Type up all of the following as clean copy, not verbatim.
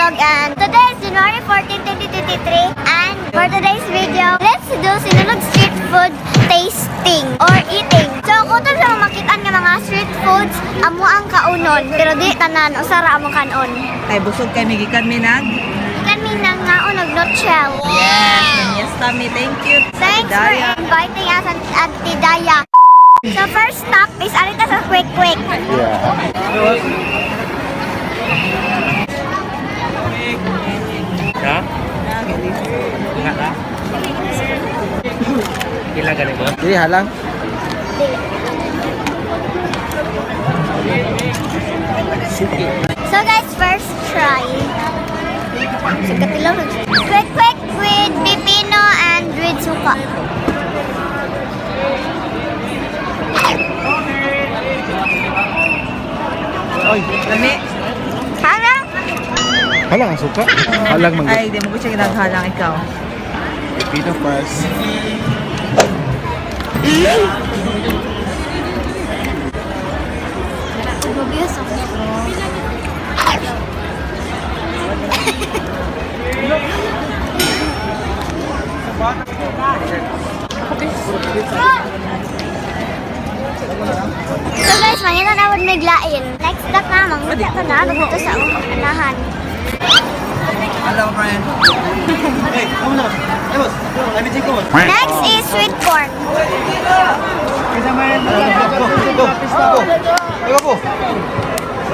vlog and today is January 14, 2023, and for today's video, let's do Sinulog street food tasting or eating. So, kutob sa mga makitaan nga mga street foods, amo ang kaunon, pero di tanan, usa ra among kanon. Kay busog kay mi, gikan mi nag. Gikan mi nang ngaon og nutshell. Yes, yes mi. Thank you. Thanks for Daya. Inviting us, Auntie Daya. So first stop is arita sa Quick Quick. Yeah. Ha? Ingat ha? Pila gani mo? Dili halang. Suki. So guys, first try. So katilaw. Quick Quick with pipino and with suka. Oy, Lami. Halang! Halang ang suka. Halang man. Ay, di mo ko siya ginaghalang ikaw. Pipino first. Mabius ako. So guys, mangita na would miglain. Next stop na, mangita ka na dito sa unahan. Hello, friend. Hey, come on. Hey, boss. Let me take one. Next is sweet corn. Go, go, go. Go, go.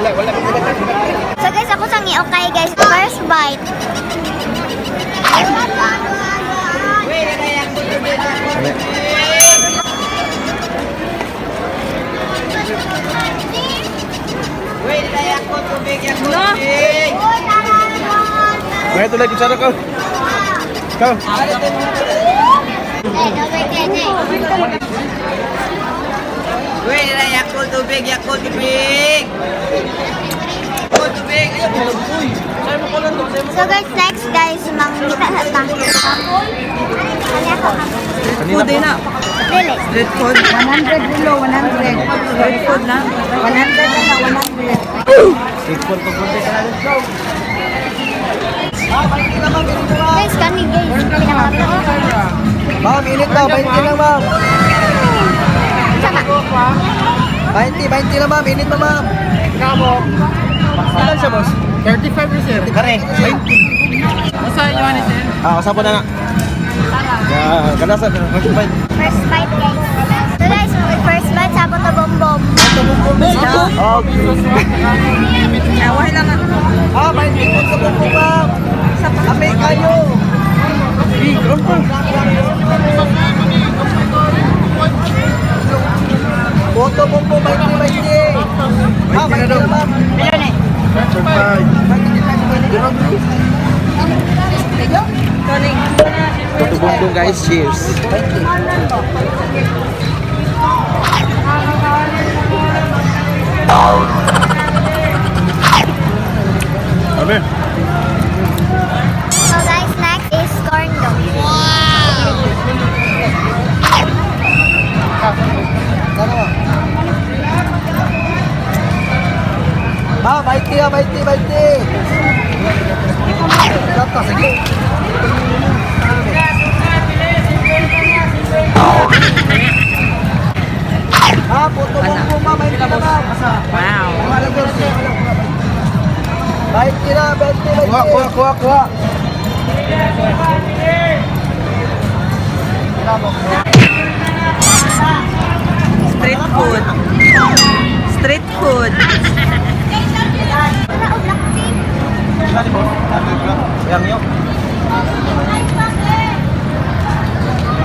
Wala, wala, wala. So guys, ako sang i-okay guys. First bite. No. May tulay kutsara ko. Go. Wait, na Yakult tubig, Yakult tubig. Yakult tubig. So guys, next guys, mangita sa ta. Ano ako? Street food din na. Dili. Street food. 100 below, 100. Street food na. 100 na, 100. Street food ko punta ka na. Go. Guys, kani guys. Pinakalapit ako. Ma'am, init daw. 20 lang, ma'am. Sama. 20, 20 lang, ma'am. Init pa, ma'am. Kamo. Ilan siya, boss? 35%. Kare, 20. Masa inyo ani sir? Ah, kasama na na. Yeah, kanasa first bite. First bite guys. So guys, first bite sa to bombom. Okay. Away lang ako. Ah, 20 po sa buko, ma'am. Kape kayo. Boto po 20, 20. Ah, 20 lang, ma'am. 35. Tutubong guys, cheers. 20. Abe. So guys, next is corn dog. Sana, ma'am. Ma'am, 20 ah, 20, 20. Stop ka, sige. Ah, puto po, ma'am. 20 na, ma'am. Wow. 20 na, 20, 20. Kuha, kuha, kuha, kuha. Street food. Street food. Wala o black tea. Yang yo.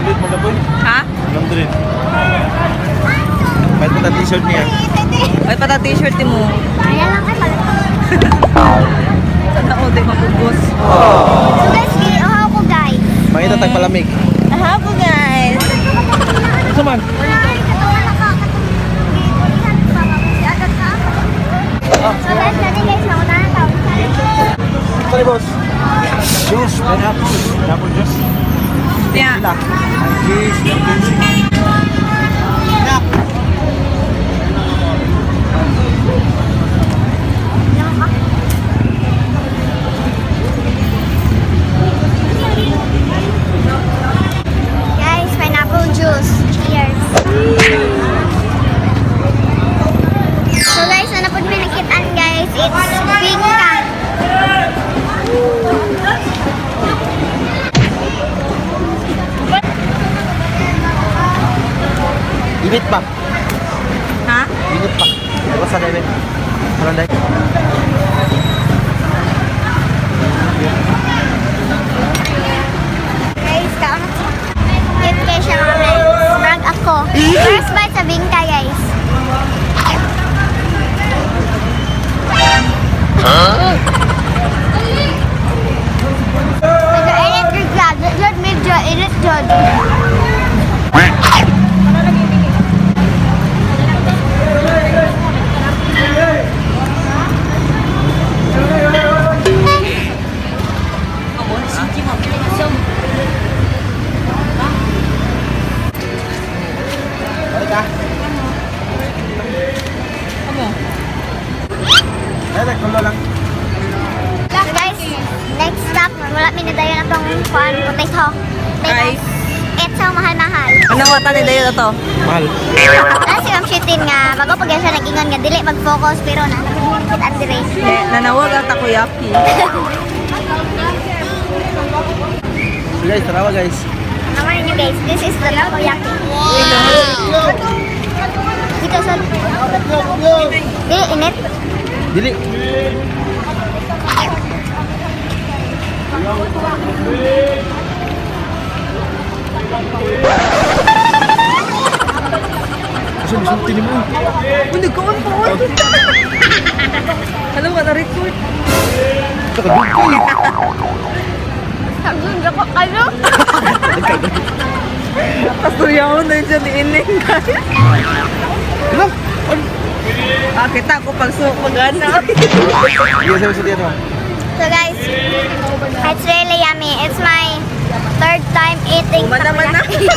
Ulit mo gaboy. Ha? 100. Kahit pa t-shirt niya. Ay, pata t-shirt mo. Kaya lang kay palit. Sana all di mabubos. So guys, giuhaw ko guys. Mangita tag palamig. Ahaw ko guys. Sa man? Ay, katawa na ka. Katong gikulihan pa ka. Si agad ka. So guys, natin guys, nauna na tawag. Sorry, boss. Juice, pineapple. Pineapple juice. Yeah. Juice. Init pa. Ha? Init pa. Basta na yun. Parang dahil. Guys, kaon na. Cute kayo siya mga guys. Brag ako. First bite sa bingka, guys. Medyo init jud siya. Jud, medyo init jud. Balik ah. Ay, nagkulo lang. Guys, next stop, wala mi nadayon atong kuan potato. Guys. It's so mahal-mahal. Ano wata ni dayon ato? Mahal. Tapos si Ma'am Shitin nga, bago pag siya nag-ingon nga, dili mag-focus, pero na, nakikita ang dire. Eh, nanawag ang takoyaki. So guys, tarawa guys. Naman niyo guys, this is the takoyaki. Wow! Dito sa... Dili, init. Dili. Kasi bisulti ni mo. Uy, nagkaon po. Alam mo, na-record. Nakadugtong. Sagun ko kayo. Pasturyaon na yun siya ni Ining, guys. Ano? Ano? Ah, kita ko pag pag-ana. Iya, sabi sa dito. So guys, it's really yummy. It's my third time eating Mana mana. takoyaki.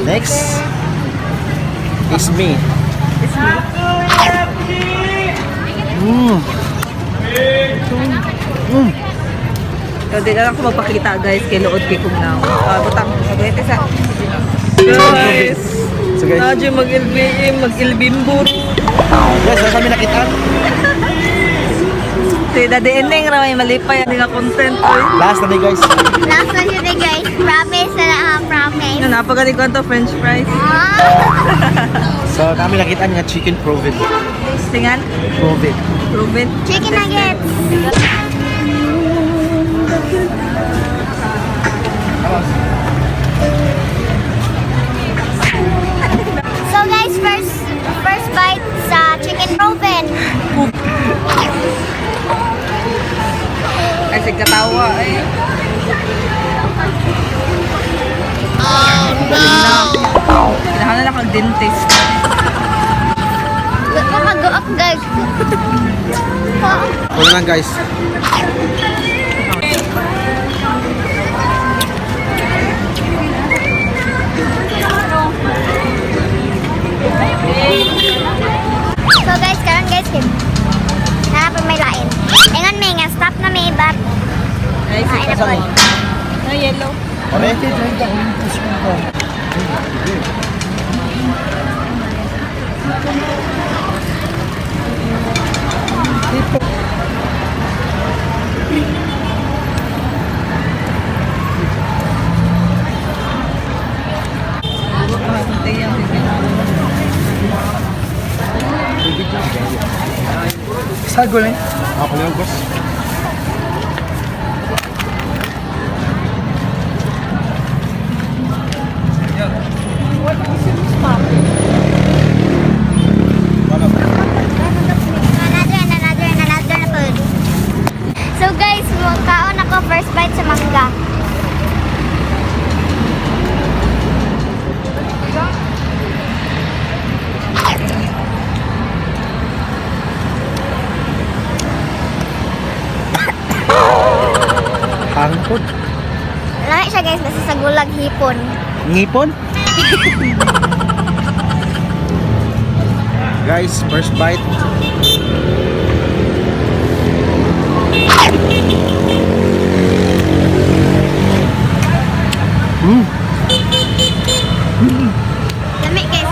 Next is me. It's me. Mm. Mm. So, di na lang ako magpakita, guys, kay Lood kay Kung Now. Ah, butang. Sabi sa. Guys, So guys, Nadyo mag-LBM, mag-LBimbur. guys, nasa kami nakitaan. Si Daddy Eneng ra may malipay ang nga content oy. Last na din guys. Last one today guys. Promise na lang ha, promise. Ano napagaling ko to french fries. Ah! So kami nakitaan nga chicken proven. Tingan, Proven. proven. Chicken nuggets. So guys, first bite sa chicken proven. Ay sig katawa ay. Oh no. Kailangan na lang kang dentist. Makagaak guys. Wala lang guys. So guys, karon guys, kay hanapin may lain. Ingon may nga stop na may but Ay, kain na po. Na yellow. Okay? Sagol eh. Ako lang boss. Another and another and another na food. So guys, kaon ako first bite sa mangga. Pangkod. Lami siya guys, basta sa gulag hipon. Ngipon? Guys, first bite. Mm. Lami guys.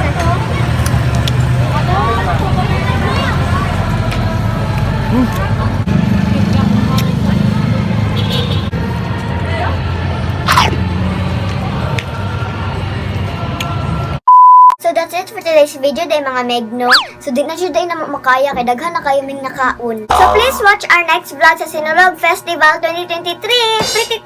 for today's video day, mga megno. So di na siya day na makaya kay daghan na kayo ming nakaon. So please watch our next vlog sa Sinulog Festival 2023. Pretty.